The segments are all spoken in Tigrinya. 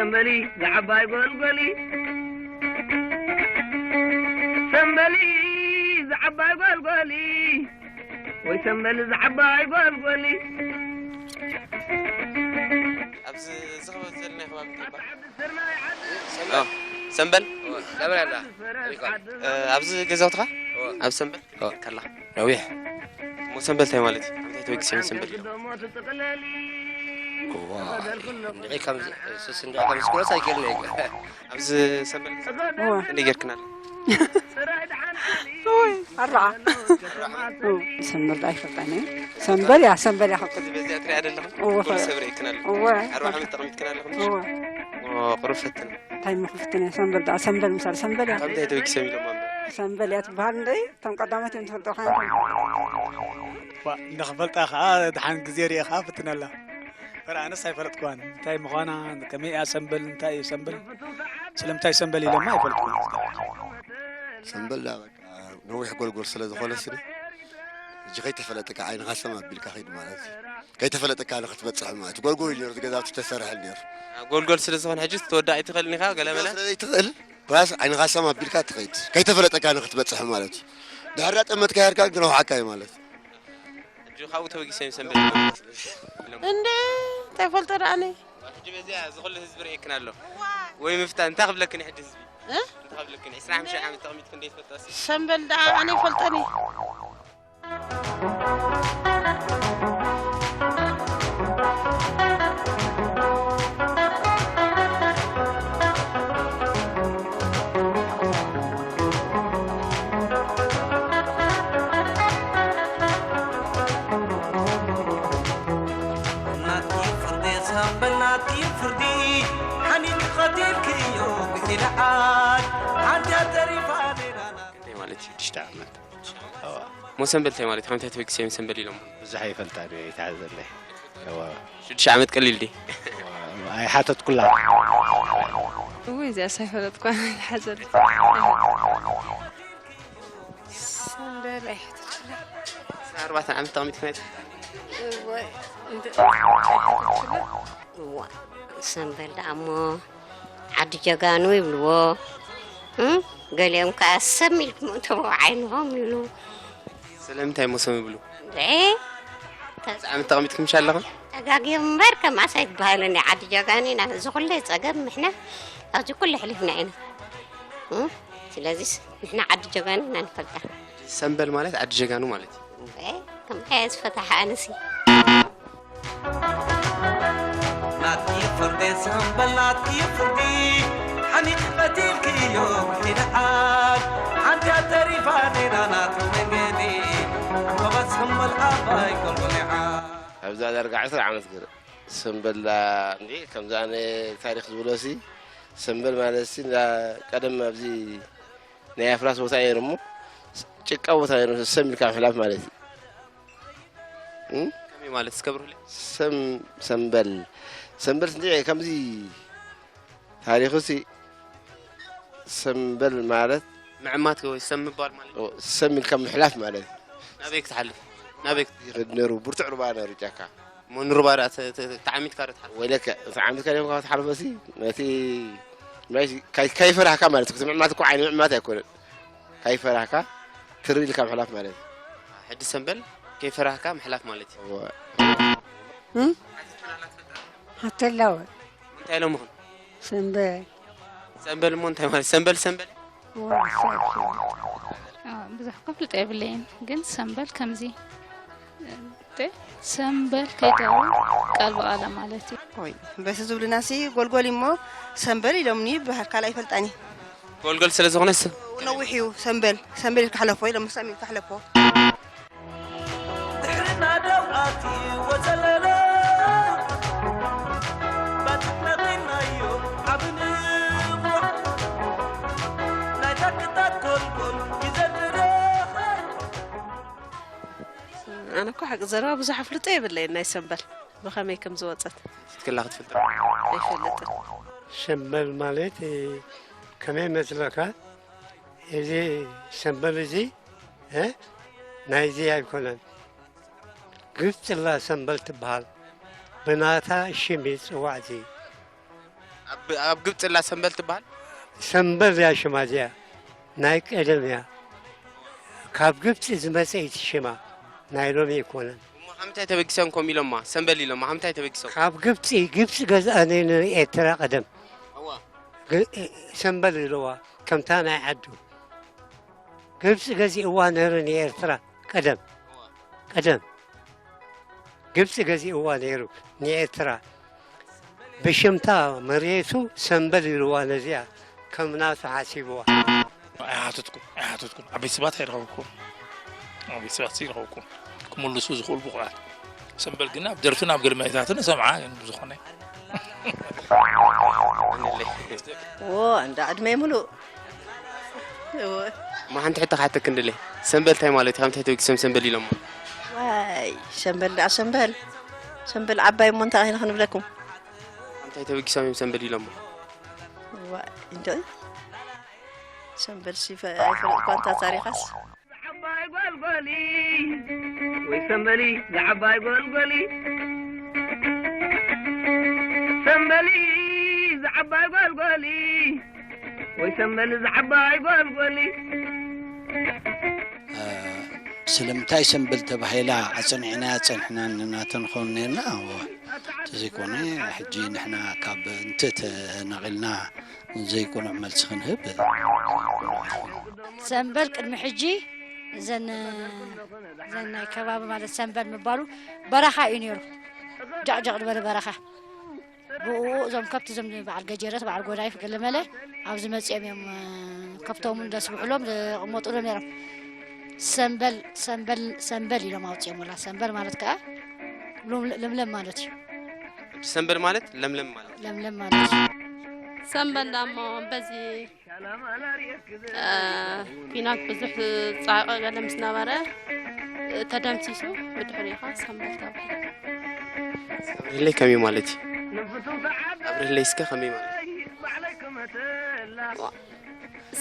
ሰንበሊ ዝዓባይ ጎልጎሊ፣ ሰንበሊ ዝዓባይ ጎልጎሊ፣ ወይ ሰንበሊ ዝዓባይ ጎልጎሊ። ኣብዚ ዝኽበብ ዘለና ከባቢ እንታይ ይባሃል? ኦ፣ ሰንበል። ሰንበል ኣላ። ሪኮል። እ፣ ኣብዚ ገዛውትኻ? ኣብ ሰንበል? ከላ። ነዊሕ። እሞ ሰንበል እንታይ ማለት እዩ? እንታይ ተበጊሰ ሰንበል ኢሎም? እዋ። እንድዒ ከምዚ፣ ሱስ እንድዒ ከምዚ ክብሎስ ኣይክእልን እየ። ኣብዚ ሰንበል ገዛ እዋ። እንደ ጌርክናል? ውይ ኣርዓ ሰንበል ኣይፈልጣን እየ። ሰንበል እያ ሰንበል እያ ኸብጥ እዚ በዚኣ ትሪኣ ዘለኹም? እወ። ኩሉ ሰብ ርኢክናል። እወ። ኣርባዓ ዓመት ተቐሚጥክናል ኣለኹም? እወ። ኦ፣ ቁሩብ ፈትን። እንታይ ምኽፍትን እየ ሰንበል ደኣ ሰንበል ምሳል ሰንበል እያ። ካብ እንታይ ተበጊሶም ኢሎም ኣንበር? ሰንበል እያ ትበሃል እንደ እቶም ቀዳሞት እዮም ዝፈልጦ ኸ ዋ፣ እንዳ ክፈልጣ ከዓ ደሓን ግዜ ርኤ ከዓ ፍትነላ። እምበር ኣነስ ኣይፈለጥክዋን። እንታይ ምዃና፣ ከመይ እያ ሰምበል፣ እንታይ እዩ ሰምበል፣ ስለምንታይ ሰምበል ኢለማ ኣይፈልጥኩን። ሰምበል ዳ በቃ ነዊሕ ጎልጎል ስለ ዝኾነ ስኒ ሕጂ ከይተፈለጠካ ዓይንኻ ሰም ኣቢልካ ኸይድ ማለት እዩ። ከይተፈለጠካ ንክትበፅሕ ማለት እዩ። ጎልጎል እዩ ነይሩ፣ እቲ ገዛውቲ ተሰርሐ ነይሩ። ጎልጎል ስለ ዝኾነ ሕጂ ክትወዳእ ኣይትኽእልን ኢኻ ገለ መለ? ስለ ዘይትኽእል ባስ ዓይንኻ ሰም ኣቢልካ ትኸይድ። ከይተፈለጠካ ንክትበፅሕ ማለት እዩ። ድሕር ዳ ጠመትካ ሄድካ ግን ኣውሓካ እዩ ማለት እዩ። ሕጂ ካብኡ ተበጊሶም ሰንበል እንዴ እንታይ ፈልጦ ደኣነ ሕጂ በዚኣ እዚ ኩሉ ህዝቢ ርኤክን ኣሎ ወይ ምፍታ እንታይ ክብለክን ሕጂ ህዝቢ እ? እንታይ ክብለክን ዕስራ ሓሙሽተ ዓመት ተቐሚጥክ እንደ ይትፈልጣ ሰንበል ደኣ ኣነ ይፈልጠኒ ናትኪ ፍርዲ ሰምበል ናትኪ ፍርዲ ሓኒት ቀቲልክዮ ብኢልዓድ ሓንቲ ኣተሪፋ ሌላ ናት እንታይ ማለት እዩ? ሽዱሽተ ዓመት። ሞ ሰንበል እንታይ ማለት እዩ? ካብ እንታይ ተበጊሰ እዮም ሰንበል ኢሎም? ብዙሕ ኣይፈልጣን እየ ኣይትሓዘለይ። እወ። ሽዱሽተ ዓመት ቀሊል ድዩ? ኣይሓተትኩላ። እወ እዚኣስ ኣይፈለጥኳ ኣይትሓዘለይ። ሰንበል ኣይሓተችላ። ዕስራን ኣርባዕተን ዓመት ተቐሚጥክን ኣይትፈልጣን? እወ እንተ እዋ ሰንበል ደኣ እሞ ዓዲ ጀጋኑ ይብልዎ። እም? ገሊኦም ከኣ ሰም ኢልኩም እተዎ ዓይንኹም ይብሉ። ስለምንታይ እሞ ሰም ይብሉ? እ? ዓመት ተቐሚጥኩም ምሽ ኣለኹም? ተጋግዮም እምበር ከምኣስ ኣይትበሃልን እዩ። ዓዲ ጀጋኑ ኢና። እዚ ኩለ ጸገም ንሕና ኣብዚ ኩሉ ኣሕሊፍና ኢና። እም? ስለዚስ ንሕና ዓዲ ጀጋኑ ኢና ንፈልጣ። ሰንበል ማለት ዓዲ ጀጋኑ ማለት እዩ። እምበይ ከምኣ እየ ዝፈታሕ ኣነሲ። ናትኪ ፍርዲ ሰንበል ናትኪ ፍርዲ ሓኒት ቀቲልክዮ ብኢድዓድ ሓንቲ ኣተሪፋ ኔራ ናትኪ መንገዲ ዕምበባ ሰንበል ዓባይ ጎልጎል ኒዓ ኣብዛ ዳርጋ ዕስራ ዓመት ገይረ ሰንበል እንዲ ከምዚ ኣነ ታሪክ ዝብሎሲ ሰንበል ማለትሲ እንዳ ቀደም ኣብዚ ናይ ኣፍራስ ቦታ ነይሩ እሞ ጭቃ ቦታ ነይሩ ሰም ኢልካ ምሕላፍ ማለት እዩ። ከመይ ማለት እስከ ብርህለ ሰም ሰንበል ሰንበል እንዲ ከምዚ ታሪኹሲ ሰንበል ማለት ምዕማት ወይ ሰም ምባል ማለት ሰም ኢልካ ምሕላፍ ማለት እዩ። ናበይ ክትሓልፍ ናበይ ክትይኸድ ነሩ ብርቱዕ ሩባ ነሩ ጫካ እሞ ንሩባ ደኣ ተ- ተ- ተዓሚትካ ዶ ትሓልፍ ወይለከ ተዓሚትካ ደም ካብ ትሓልፈሲ ነቲ ማይ ካይ- ካይፈራህካ ማለት እዩ። ምዕማት እኮ ዓይኒ ምዕማት ኣይኮነን። ካይፈራህካ ትር ኢልካ ምሕላፍ ማለት እዩ። ሕጂ ሰንበል ከይፈራህካ ምሕላፍ ማለት እዩ እወ። ሓተላወ እንታይ ኢሎምኹም ሰንበል ሰንበል እሞ እንታይ ማለት ሰንበል ሰንበል ብዙሕ ከፍልጦ የብለይን ግን ሰንበል ከምዚ እንተ ሰንበል ከይገቡ ቃል ብቓላ ማለት እዩ ኦይ በቲ ዝብሉናሲ ጎልጎል እሞ ሰንበል ኢሎምኒ ይበሃል ካልእ ኣይፈልጣን እየ ጎልጎል ስለ ዝኾነስ ነዊሕ እዩ ሰንበል ሰንበል ኢልካ ሕለፎ ኢሎም ሳሚ ኢልካ ሕለፎ ድሕሪ ናደው ኣትይዎ ዘለለ በትሕና ቂምናዮ ዓቢ ንቑሕ ናይ ታክታት ጎልጎል ግዘ ድረኸ ኣነ እኮ ሓቂ ዘረባ ብዙሕ ኣፍልጦ የብለይን ናይ ሰንበል ብኸመይ ከም ዝወፀት ትክላ ክትፍልጥ ኣይፈልጥን ሰንበል ማለት ከመይ መስለካ እዚ ሰንበል እዚ ናይዚ ኣይኮነን ግብፅላ ሰንበል ትበሃል ብናታ ሽም ይፅዋዕ እዚ ኣብ ኣብ ግብጺ ኣላ ሰምበል ትበሃል? ሰምበል እያ ሽማ እዚኣ፣ ናይ ቀደም እያ። ካብ ግብጺ ዝመጸ እቲ ሽማ፣ ናይ ሎሚ ኣይኮነን። እሞ ካብ ምንታይ ተበጊሶም ከምኡ ኢሎማ? ሰምበል ኢሎማ። ካብ ምንታይ ተበጊሶም? ካብ ግብጺ፣ ግብጺ ገዝኣ ነይ ንኤርትራ ቀደም። እዋ። ግ- ሰምበል ኢለዋ፣ ከምታ ናይ ዓዱ። ግብጺ ገዚእዋ ነይሩ ንኤርትራ ቀደም። ቀደም ግብጺ ገዚእዋ ነይሩ ንኤርትራ። ብሽምታ መሬቱ ሰምበል ኢልዋ ነዚኣ ከም ናቱ ሓሲብዋ። ኣይሓተትኩን ኣይሓተትኩን ዓበይቲ ሰባት ኣይረኸብኩም። ዓበይቲ ሰባት ይረኸብኩም ክምልሱ ዝኽእሉ ብቑዓት። ሰምበል ግን ኣብ ደርፍን ኣብ ገለ መሬታትን እሰምዓ ግን ብዝኾነ ዎ እንዳ ዕድመይ ሙሉእ እወ። እሞ ሓንቲ ሕቶ ክሓተኪ እንድለ። ሰምበል እንታይ ማለት እዩ? ካብ እንታይ ተበጊሶም ሰምበል ኢሎሞ? ዋይ ሰምበል ደኣ ሰምበል ሰምበል ዓባይ እሞ እንታይ ኢና ክንብለኩም? ካብ እንታይ ተበጊሶም እዮም ሰምበል ኢሎሞ? ዋይ እንዶ ሰምበል ሲ ኣይፈልጥኳ እንታ ታሪኻስ። ዝዓባይ ጎልጎሊ ወይ ሰምበሊ ዝዓባይ ጎልጎሊ ሰምበሊ ዝዓባይ ጎልጎሊ ወይ ሰምበሊ ዝዓባይ ጎልጎሊ ስለምንታይ ሰምብል ተባሂላ ኣጸኒዕናያ ጸኒሕና ንናተን ኾን ነርና እወ ተዘይኮነ ሕጂ ንሕና ካብ እንተ ተነቒልና ዘይቁኑዕ መልሲ ክንህብ ሰምበል ቅድሚ ሕጂ እዘን እዘን ናይ ከባቢ ማለት ሰምበል ምባሉ በረኻ እዩ ነይሩ ጃቕጃቕ ዝበለ በረኻ ብኡ እዞም ከብቲ እዞም በዓል ገጀረት በዓል ጎዳይፍ ገለመለ ኣብዚ መፂኦም እዮም ከብቶምን ደስብሕሎም ዝቕመጥሉ ነይሮም ሰምበል ሰምበል ሰምበል ኢሎም ኣውፅኦምላ ሰምበል ማለት ከዓ ለምለም ማለት እዩ ሰምበል ማለት ለምለም ማለት ለምለም ማለት እዩ ሰምበል ዳሞ በዚ ኩናት ብዙሕ ፃዕቂ ገለ ምስ ነበረ ተደምሲሱ ብድሕሪኡ ከዓ ሰምበል ተባሂሉ። ኣብርህለይ ከመይ ማለት እዩ? ኣብርህለይ እስከ ከመይ ማለት እዩ?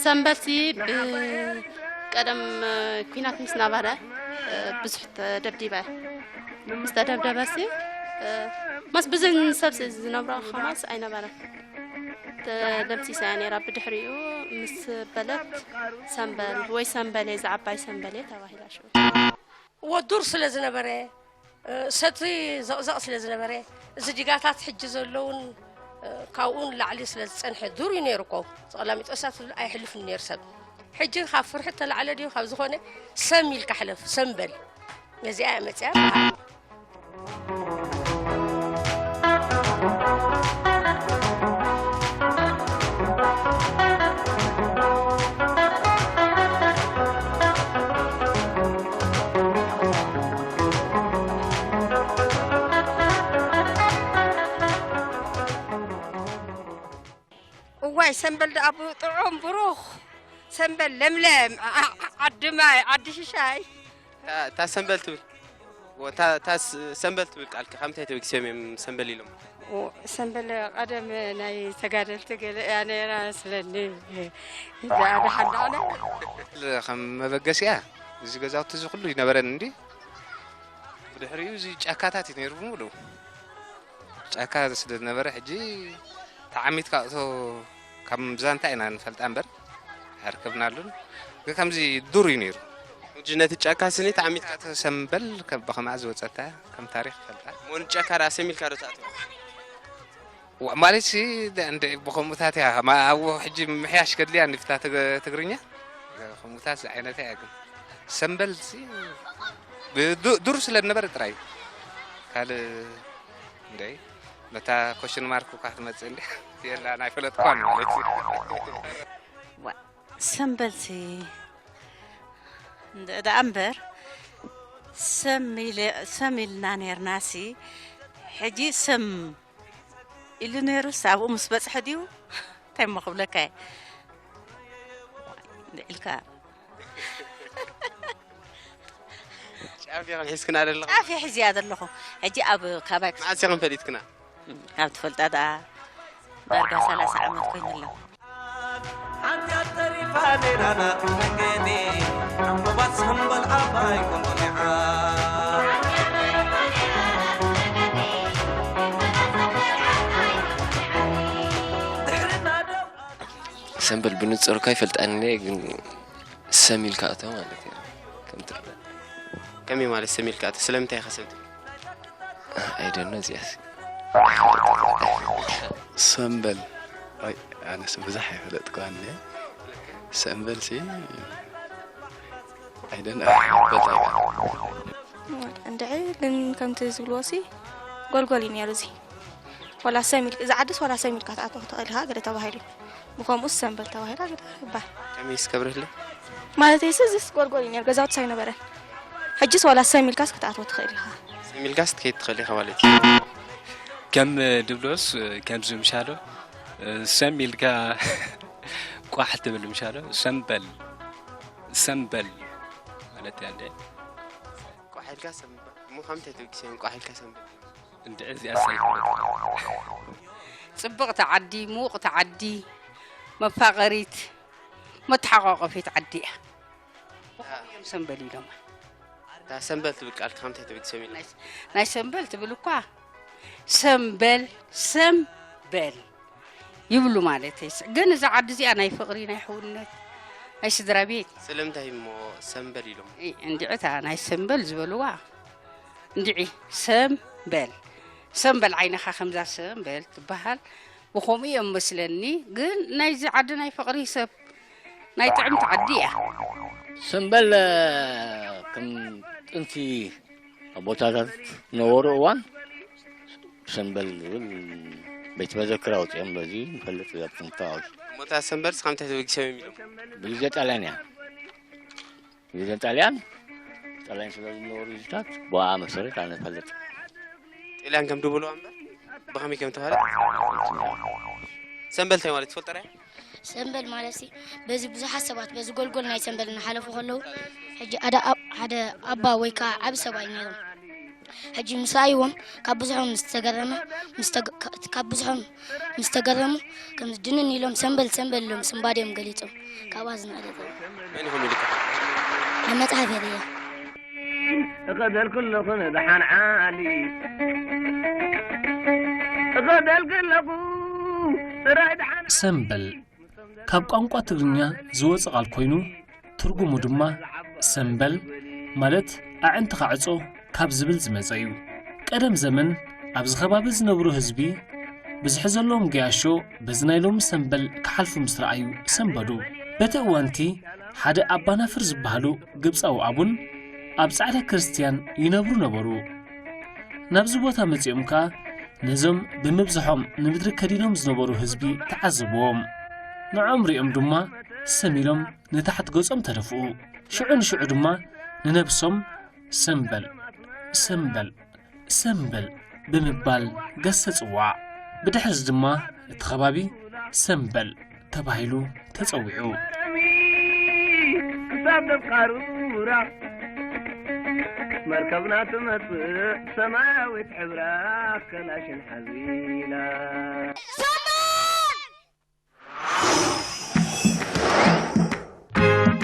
ሰንበልሲ ብቀደም ኩናት ምስ ነበረ ብዙሕ ተደብዲበ ምስ ተደብደበሲ ማስ ብዙሕ ሰብ ዝነብሮ ከማስ ኣይነበረን ተደምሲሳ እያ ነይራ ብድሕሪኡ ምስ በለት ሰንበል ወይ ሰንበሌ ዝዓባይ ሰንበሌ ተባሂላ ሽዑ እዎ ዱር ስለ ዝነበረ ሰቲ ዘቕዘቕ ስለ ዝነበረ እዚ ዲጋታት ሕጂ ዘለውን ካብኡ ንላዕሊ ስለ ዝፀንሐ ዱር እዩ ነይሩ እኮ ዝቐላሚጦሳት ኣይሕልፍን ነይሩ ሰብ ሕጂ ካብ ፍርሒ ተላዕለ ድዩ ካብ ዝኾነ ሰም ኢልካ ሕለፍ ሰም በል ነዚኣ እያ መፅያ እዋይ ሰንበል ደኣ ጥዑም ብሩኽ ሰንበል ለምለም ዓዲ ማይ ዓዲ ሽሻይ እታ ሰንበል ትብል እታ ሰንበል ትብል ቃልኪ ካብ ምንታይ ተበጊሶም እዮም ሰንበል ኢሎም ሰንበል ቀደም ናይ ተጋደልቲ ገለ እያ ነይራ ስለኒ ደሓን ደሓን ከም መበገሲያ እዚ ገዛውቲ እዚ ኩሉ ይነበረን እንዲ ብድሕሪኡ እዚ ጫካታት እዩ ነይሩ ብምሉኡ ጫካ ስለ ዝነበረ ሕጂ ተዓሚትካ እቶ ካብ ብዛንታ ኢና ንፈልጣ እምበር ኣይርከብናሉን ግን ከምዚ ዱር እዩ ነይሩ ሕጂ ነቲ ጫካ ስኒ ተዓሚትካ እቶ ሰምበል ብኸምኣ ዝወፀታ ከም ታሪክ ይፈልጣ ሞን ጫካ ዳ ሰሚልካ ዶ ተኣትዋ ማለት ሲ እንደ ብኸምኡታት እያ ኣብኡ ሕጂ ምሕያሽ ከድልያ ንፍታ ትግርኛ ከምኡታት ዝዓይነታ እያ ግን ሰምበል ሲ ዱር ስለ ዝነበረ ጥራይ ካልእ እንደ ነታ ኮሽን ማርክ እኳ ክትመፅእ እንዲ የላ ናይ ፈለጥኳን ማለት እዩ ሰምበልሲ ደኣ እምበር ሰም ኢልና ነርናሲ ሕጂ ሰም ኢሉ ነይሩስ ኣብኡ ምስ በፅሐ ድዩ እንታይ እሞ ክብለካ እየ ኢልካ ጫፍ ኢኹም ሒዝክና ዘለኹም ጫፍ እየ ሒዝያ ዘለኹ ሕጂ ኣብ ካባይ መዓስ ኢኹም ፈሊጥክና ካብ ትፈልጣ ደኣ ዳርጋ ሰላሳ ዓመት ኮይኑ ኣሎ ሓጢኣት ተሪፋ ነይራ ናቱ መንገዲ ዕንበባ ሰምበል ዓባይ ቆልቆሊዓ ሰምበል ብንጹር እኳ ይፈልጣኒ እየ፣ ግን ሰም ኢልካ እቶ ማለት እዩ። ከም ትርዳእ። ከመይ ማለት ሰም ኢልካ እቶ? ስለምንታይ ኢኻ ሰም ትብል? I don't know እዚኣስ። ሰምበል ኣይ ኣነስ ብዙሕ ኣይፈለጥኳን እየ። ሰምበል ሲ ኣይደን ኣይፈልጥ ኣይበል። እንድዒ ግን ከምቲ ዝብልዎ ሲ ጎልጎል እዩ ነይሩ። እዚ ዋላ ሰም ኢልክ እዚ ዓድስ ዋላ ሰም ኢልካ ትኣትዎ ትኽእል ኢኻ ገለ ተባሂሉ፣ ብኸምኡስ ሰምበል ተባሂላ ገለ ይባል። ከመይ እስከብርህለ? ማለት እስ እዚስ ጎልጎል እዩ ነይሩ፣ ገዛውትስ ኣይነበረን። ሕጅስ ዋላ ሰም ኢልካስ ክትኣትዎ ትኽእል ኢኻ። ሰም ኢልካስ ትከይድ ትኽእል ኢኻ ማለት እዩ። ከም ድብሎስ ከምዚ ምሻሎ ሰም ኢልካ ቋሕ ትብል ምሻሎ ሰምበል ሰምበል ማለት እያ እንደ ቋሕ ኢልካ ሰምበል እሞ ከምታይ ትብጊሰ ቋሕ ኢልካ ሰምበል? እንድዒ እዚኣ ሳይኮ ጽብቕቲ ዓዲ፣ ምውቕቲ ዓዲ፣ መፋቐሪት፣ መተሓቋቐፊት ዓዲ እያ። ብኸምኡ እዮም ሰምበል ኢሎማ። እታ ሰምበል ትብል ቃል ከምታይ ትብል ሰሚና? ናይ ሰምበል ትብል እኳ ሰምበል ሰምበል ይብሉ ማለት እዩ። ግን እዛ ዓዲ እዚኣ ናይ ፍቕሪ፣ ናይ ሕውነት፣ ናይ ስድራ ቤት ስለምንታይ እሞ ሰምበል ኢሎም? እንድዕታ ናይ ሰምበል ዝበልዋ እንድዒ ሰምበል ሰምበል ዓይንኻ ከምዛ ሰምበል ትበሃል። ብኸምኡ እዮም መስለኒ። ግን ናይዚ ዓዲ ናይ ፍቕሪ ሰብ ናይ ጥዕምቲ ዓዲ እያ። ሰምበል ከም ጥንቲ ኣቦታታት ነበሩ እዋን ሰምበል ዝብል ቤት መዘክር ኣውፅኦም በዚ ንፈልጥ ኣብ ጥንታዊ እሞ እታ ሰምበል ስኻ ምንታይ ተበጊሶም እዮም ኢሎም? ብግዜ ጣልያን እያ ብግዜ ጣልያን ጣልያን ስለ ዝነበሩ ህዝብታት ብኣ መሰረት ኣነ ፈልጥ ጣልያን ከም ድብልዋ እምበር ብኸመይ ከም ተባለ ሰምበል እንታይ ማለት ትፈልጦ ዶ? ሰምበል ማለት ሲ በዚ ብዙሓት ሰባት በዚ ጎልጎል ናይ ሰምበል እናሓለፉ ከለዉ ሕጂ ሓደ ኣባ ወይ ከዓ ዓብ ሰብኣይ ነይሮም ሕጂ ምስ ረኣይዎም ካብ ብዙሖም ምስ ተገረመ ካብ ብዙሖም ምስ ተገረሙ ከም ድንን ኢሎም ሰምበል ሰምበል ኢሎም ስንባድዮም ገሊጾም ካብኣ ዝናደጠ መን ይኹም ኢልካ? ኣብ መጽሓፍ የርእያ እኸደልኩ ኣለኹ ንደሓን ዓሊ እኸደልኩ ኣለኹ ጥራይ ደሓን ሰምበል ካብ ቋንቋ ትግርኛ ዝወጸ ቃል ኮይኑ ትርጉሙ ድማ ሰምበል ማለት ኣዕንትኻ ዕጾ ካብ ዝብል ዝመጸ እዩ። ቀደም ዘመን ኣብዚ ከባቢ ዝነብሩ ህዝቢ ብዝሒ ዘለዎም ገያሾ በዚ ናይ ሎሚ ሰምበል ክሓልፉ ምስ ረኣዩ ሰንበዱ። በቲ እዋንቲ ሓደ ኣባ ናፍር ዝበሃሉ ግብጻዊ ኣቡን ኣብ ጻዕዳ ክርስትያን ይነብሩ ነበሩ። ናብዚ ቦታ መጺኦም ከኣ ነዞም ብምብዝሖም ንምድሪ ከዲኖም ዝነበሩ ህዝቢ ተዓዘብዎም። ንዖም ሪኦም ድማ ሰም ኢሎም ንታሕቲ ገጾም ተደፍኡ። ሽዑ ንሽዑ ድማ ንነብሶም ሰምበል ሰምበል ሰምበል ብምባል ገሰጽዋ። ብድሕርዚ ድማ እቲ ከባቢ ሰምበል ተባሂሉ ተጸዊዑ። ክሳብ ደብቃሩራ መርከብና ትመጽእ ሰማያዊት ሕብራ ከላሽን ሓዚላ